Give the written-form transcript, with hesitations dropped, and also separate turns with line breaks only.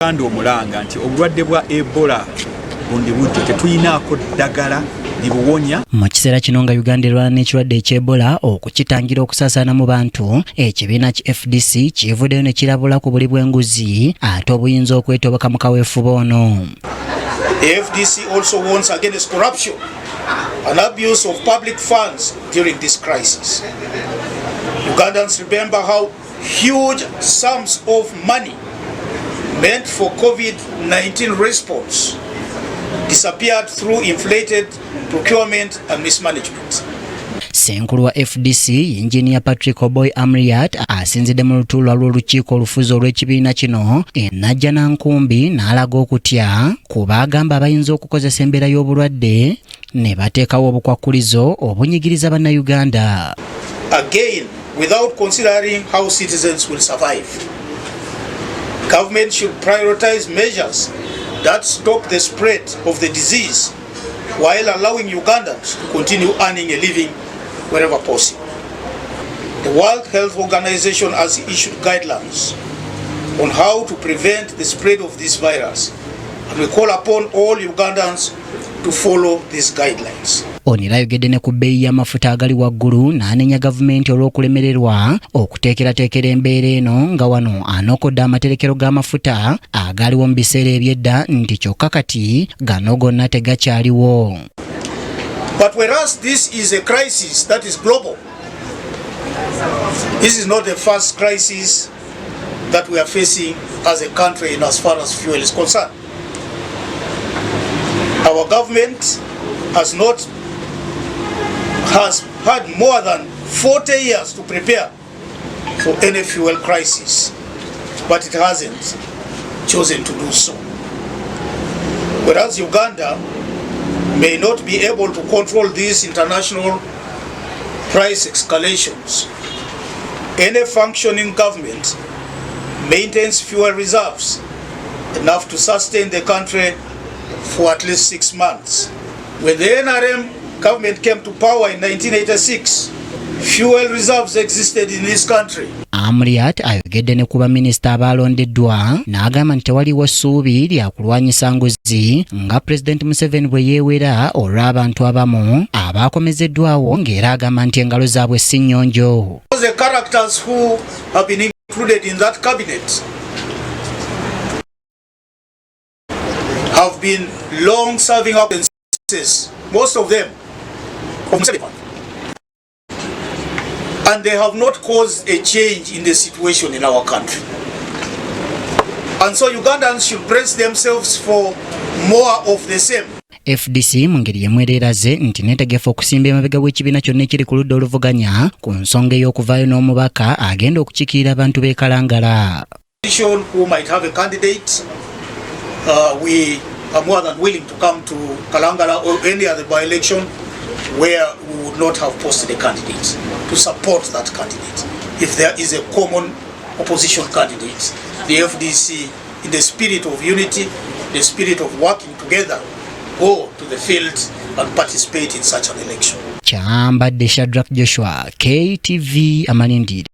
Uganda omulanga nti obulwadde bwa Ebola bundi bujjo tetulinaako ddagala libuwonya.
Mu kiseera kino nga Uganda erwana n'ekirwadde eky'Ebola okukitangira okusaasaana mu bantu, ekibiina ki FDC kivuddeyo ne kirabula ku buli bw'enguzi ate obuyinza okwetoboka mu kaweefube ono.
The FDC also warns against corruption and abuse of public funds during this crisis. Ugandans remember how huge sums of money meant for COVID-19 response disappeared through inflated procurement and mismanagement.
Ssenkulu wa FDC Yinginiya Patrick Oboi Amriat asinzidde mu lutuula lw'olukiiko olufuzi olw'ekibiina kino e Najjanankumbi n'alaga okutya kuba agamba abayinza okukozesa embeera y'obulwadde ne bateekawo obukwakkulizo obunyigiriza Bannayuganda.
Again, without considering how citizens will survive. Government should prioritize measures that stop the spread of the disease while allowing Ugandans to continue earning a living wherever possible. The World Health Organization has issued guidelines on how to prevent the spread of this virus, and we call upon all Ugandans to follow these guidelines.
Ono era ayogedde ne ku bbeeyi y'amafuta agali waggulu n'anenya gavumenti olw'okulemererwa okuteekerateekera embeera eno nga wano anokodde amaterekero g'amafuta agaaliwo mu biseera eby'edda nti kyokka kati gano gonna tegakyaliwo.
But whereas this is a crisis that is global, this is not the first crisis that we are facing as a country in as far as fuel is concerned. Our government has not has had more than 40 years to prepare for any fuel crisis, but it hasn't chosen to do so. Whereas Uganda may not be able to control these international price escalations, any functioning government maintains fuel reserves enough to sustain the country for at least 6 months. When the NRM government came to power in 1986, fuel reserves existed in this country.
Amriat ayogedde ne ku baminisita abaalondeddwa n'agamba nti tewaliwo ssuubi lya kulwanyisa nguzi nga Pulezidenti Museveni bwe yeewera olw'abantu abamu abaakomezeddwawo ng'era agamba nti engalo zaabwe si nnyonjo.
The characters who have been included in that cabinet have been long-serving acquaintances, most of them of Museveni. And they have not caused a change in the situation in our country. And so Ugandans should brace themselves for more of the same.
FDC mu ngeri y'emu era eraze nti neetegefu okusimba emabega w'ekibiina kyonna ekiri ku ludda oluvuganya ku nsonga ey'okuvaayo n'omubaka agenda okukiikirira abantu b'e Kalangala.
Who might have a candidate, we are more than willing to come to Kalangala or any other by-election where we would not have posted a candidate to support that candidate. If there is a common opposition candidate, the FDC, in the spirit of unity, the spirit of working together, go to the field and participate in such an election.
Kyambadde Shadrack Joshua, KTV Amalindire.